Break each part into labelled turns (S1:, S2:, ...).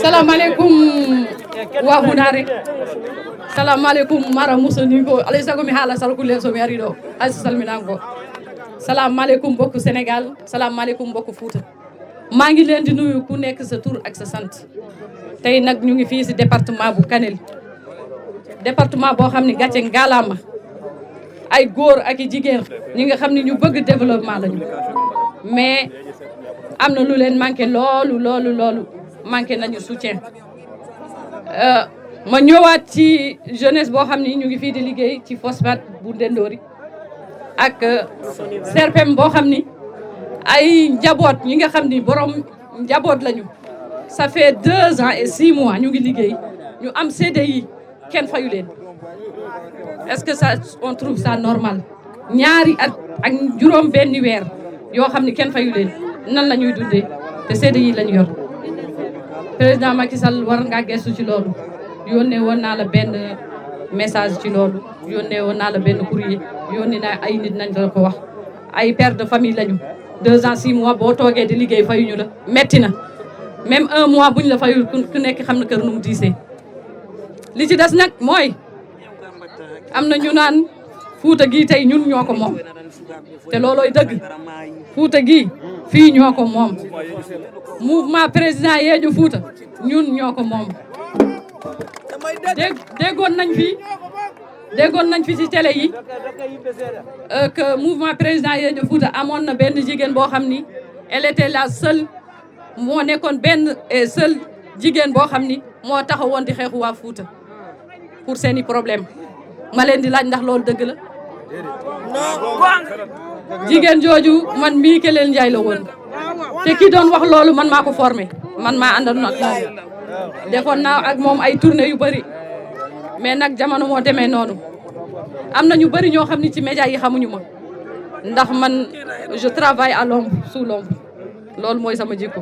S1: Assalamualaikum wa hunare. Assalamualaikum mara musonigo alay sago mi hala sal kulle so mi ari do salminango. Assalamualaikum bokku Sénégal, assalamualaikum bokku Fouta. Ma ngi len di nuyu ku nek sa tour ak sa sante. Tay nak ñu ngi fi ci département bu Kanel. Département bo xamni gatché ngalama. Ay góor ak jigéen ñi nga xamni ñu bëgg développement lañu. Mais amna lu len manqué lolu manqué nañu soutien. Ma ñëwaat ci jeunesse boo xam ni ñu ngi fii di liggéey ci phosphate bu Ndendoori ak serpem boo xam ni ay njaboot ñi nga xam ni borom njaboot lañu. Ça fait 2 ans et 6 mois ñu ngi liggéey ñu am CDI kenn fayu leen. Est-ce que ça on trouve ça normal? ñaari at ak juróom benn weer yoo xam ni kenn fayu leen nan la ñuy dundee te CDI lañu yor. Président Macky Sall war nga gëstu ci loolu. Yónnee woon naa la benn message ci loolu yónnee woon naa la benn courrier yónnee naa ay nit nañ la ko wax ay père de famille lañu 2 ans 6 mois boo toogee di liggéey fayuñu la metti na même 1 mois buñ la fayul ku nekk xam na kër nu mu diisee. Li ci des nag mooy am na ñu naan Fuuta gi tey ñun ñoo ko moom te loolooy dëgg Fuuta gi fii ñoo ko moom mouvement président Yeeju Fuuta ñun ñoo ko moom. déggoon nañ fi ci télé yi que mouvement président Yeeju Fuuta amoon na benn jigéen boo xam ni elle était la seule moo nekkoon benn et seule jigéen boo xam ni moo taxawoon di xeexu waa Fuuta pour seeni problème ma leen di laaj ndax loolu dëgg la. jigéen jooju man mii Kellel Ndiaye la woon te ki doon wax loolu man maa ko formé man maa àndoon ak moom defoon naa ak moom ay tournée yu bëri mais nag jamono moo demee noonu am na ñu bëri ñoo xam ni ci média yi xamuñu ma ndax man je travaille à l'ombre sous l'ombre loolu mooy sama jikko.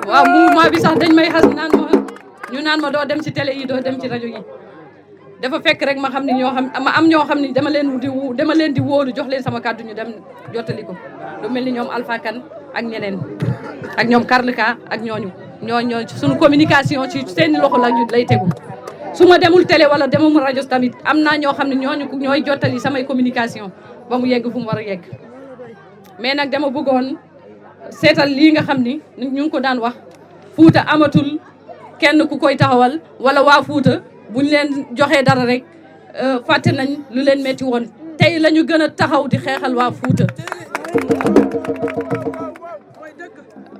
S1: waaw mouvement bi sax dañ may xas naan ma doo dem ci télé yi doo dem ci rajo yi dafa fekk rek ma xam ni ma am ñoo xam ni dama leen di wóolu jox leen sama kàddu ñu dem jottali ko lu mel ni ñoom Alpha Kane ak ñeneen ak ñoom Karlika ak ñooñu suñu communication ci seen loxo la ñu lay tegu. su ma demul télé wala demul rajo tamit am naa ñoo xam ne ñooy jottali samay communication ba mu yegg fu mu war a yegg mais nag dama bëggoon seetal lii nga xam ni ñu ngi ko daan wax Fuuta amatul kenn ku koy taxawal wala waa Fuuta buñ leen joxee dara rek fàtte nañ lu leen metti woon tey la ñu gën a taxaw di xeexal waa Fuuta.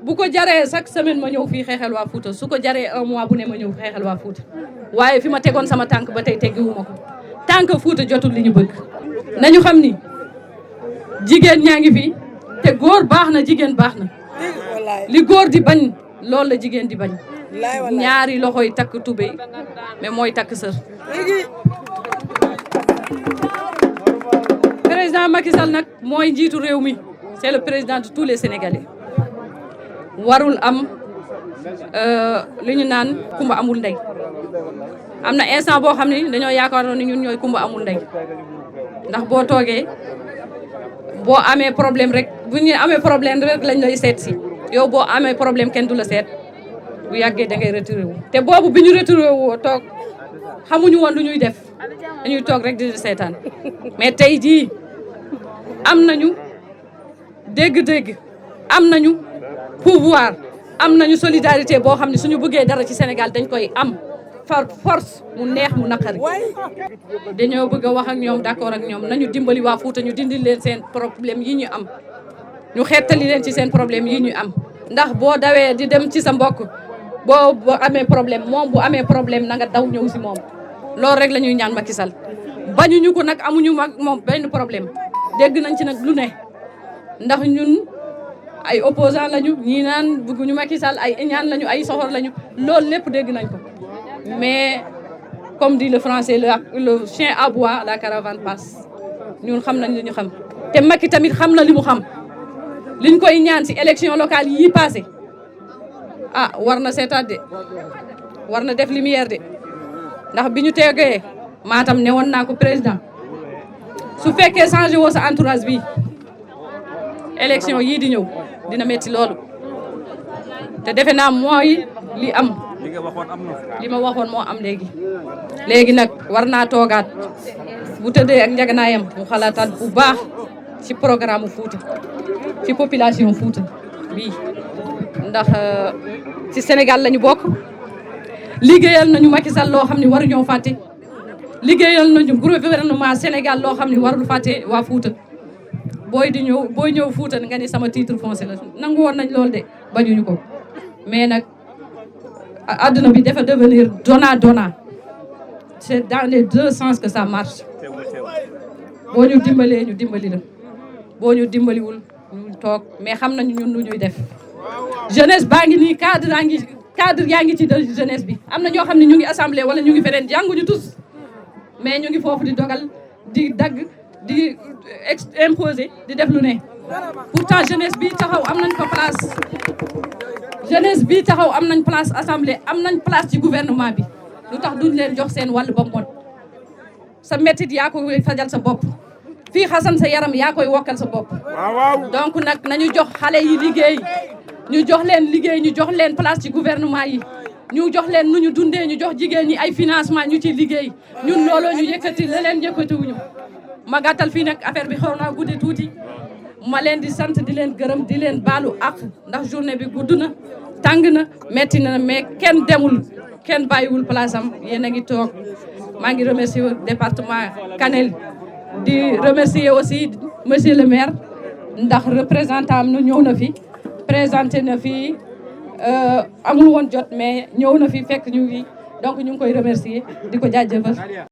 S1: bu ko jaree chaque semaine ma ñëw fii xeexal waa Fuuta su ko jaree 1 mois bu ne ma ñëw xeexal waa Fuuta waaye fi ma tegoon sama tànk ba tey teggiwuma ko tànk Fuuta jotul li ñu bëgg. nañu xam ni jigéen ñaa ngi fi te góor baax na jigéen baax na li góor di bañ loolu la jigéen di bañ. ñaari loxoy takk tubéy mais mooy takk sër. président Macky Sall nag mooy njiitu réew mi c'est le président de tous les Sénégalais warul am li ñu naan kumba amul ndey. am na instant boo xam ne dañoo yaakaaroon ni ñun ñooy kumba amul ndey ndax boo toogee boo amee problème rek bu ñu amee problème rek lañ lay seet si yow boo amee problème kenn du la seet. bu yàggee da ngay retiré wu te boobu bi ñu retiré woo toog xamuñu woon lu ñuy def dañuy toog rek di seetaan mais tey jii am nañu dégg-dégg am nañu pouvoir am nañu solidarité boo xam ne suñu bëggee dara ci Sénégal dañ koy am par force mu neex mu naqari. dañoo bëgg a wax ak ñoom d'accord ak ñoom nañu dimbali waa Fuuta ñu dindi leen seen problème yi ñu am ñu xettali leen ci seen problème yi ñu am ndax boo dawee di dem ci sa mbokk boo amee problème moom bu amee problème na nga daw ñëw si moom loolu rek la ñuy ñaan Macky Sall bañuñu ko nag amuñu mag moom benn problème dégg nañ ci nag lu ne ndax ñun ay opposant lañu ñii naan bëgguñu Macky Sall ay ñaan lañu ay soxor lañu loolu lépp dégg nañ ko mais comme dit le français le chien aboie la caravane passe ñun xam nañ li ñu xam te Macky tamit xam na li mu xam liñ koy ñaan ci élection locale yi passé war na seetaat de war na def lumière de ndax bi ñu tegee Matam ne woon naa ko président su fekkee changé woo sa entourage bi élection yii di ñëw dina metti loolu te defe naa mooy li am li ma waxoon moo am léegi. léegi nag war naa toogaat bu tëddee ak njaganaayam mu xalaataat bu baax ci programme Fouta ci population Fouta bii ndax ci Sénégal lañu bokk. liggéeyal nañu Macky Sall loo xam ne waru ñoo fàtte liggéeyal nañu gouvernement Sénégal loo xam ne warul fàtte waa Fouta booy ñëw Fouta nga ni sama titre foncier la nangu woon nañ loolu de bañuñu ko mais nag adduna bi dafa devenir donnant c'est dans les deux sens que ça marche boo ñu dimbalee ñu dimbali la boo ñu dimbaliwul ñu toog mais xam nañu ñun lu ñuy def jeunesse baa ngi nii cadre yaa ngi ci jeunesse bi am na ñoo xam ne ñu ngi assemblée wala ñu ngi feneen jànguñu tous mais ñu ngi foofu di dogal di dagg di imposer di def lu ne pourtant jeunesse bi taxaw am nañ fa place jeunesse bi taxaw am nañ place assemblée am nañ place ci gouvernement bi lu tax duñ leen jox seen wàll ba mot sa métit yaa koy fajal sa bopp fii xasan sa yaram yaa koy wokkal sa bopp donc nag nañu jox xale yi liggéey ñu jox leen liggéey ñu jox leen place ci gouvernement yi ñu jox leen nu ñu dundee ñu jox jigéen ñi ay financement ñu ci liggéey ñun looloo ñu yëkkati leneen yëkkatiwuñu ma gàttal fii nag affaire bi xaw naa guddi tuuti ma leen di sant di leen gërëm di leen baalu ak ndax journée bi gudd na tàng na metti na mais kenn demul kenn bàyyiwul place am yéen a ngi toog maa ngi remercier département Kanel di remercier aussi monsieur le maire ndax représentant am nu ñëw na fi présenté na fi amul woon jot mais ñëw na fi fekk ñu ngi donc ñu ngi koy remercier di ko jaajëfal